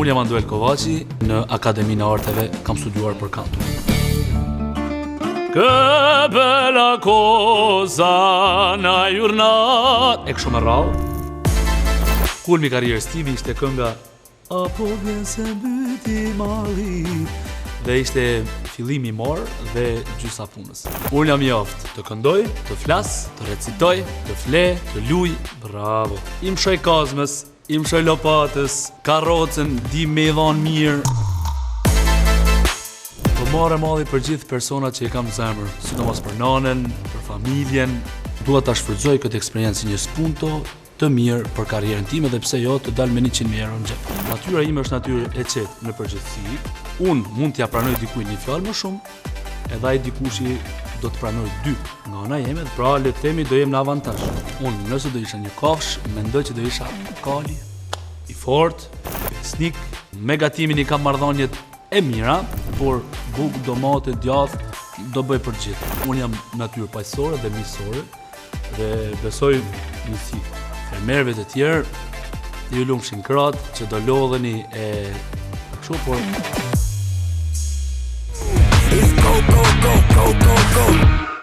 Unë jam Anduel Kovaçi, në Akademinë e Arteve kam studiuar për kanto. Che bella cosa na jurnat E kështu me radhë. Kulmi i karrierës time ishte kënga A po vjen se mbyti malli Dhe ishte fillimi i mbarë dhe gjysa punës. Unë jam i aftë të këndoj, të flas, të recitoj, të fle, të luj. Bravo. I mshoj kazmës, i mshoj lopatës, karrocën, di me i dhanë mirë. Po marre malli për gjithë personat që i kam zemër, sidomos për nanën, për familjen. Dua ta shfrytëzoj këtë eksperiencë si një spunto të mirë për karrierën time dhe pse jo të dal me 100.000 euro në xhep. Natyra ime është natyrë e qetë në përgjithësi. Unë mund t'ja pranoj dikujt një fjalë më shumë, edhe ai dikushi do të pranoj dy nga ana jeme, pra le të themi do jem në avantazh. Unë nëse do isha një kafshë, mendoj që do isha kali, i fortë, besnik, me gatimin i kam marrëdhëniet e mira, por bukë, domate, djathë do bëj për gjithë. Unë jam natyrë paqësore dhe miqësore, Dhe besoj një si fermerëve të tjerë, ju lumshin krahët që do lodheni e kështu, por... It's go, go, go, go, go, go.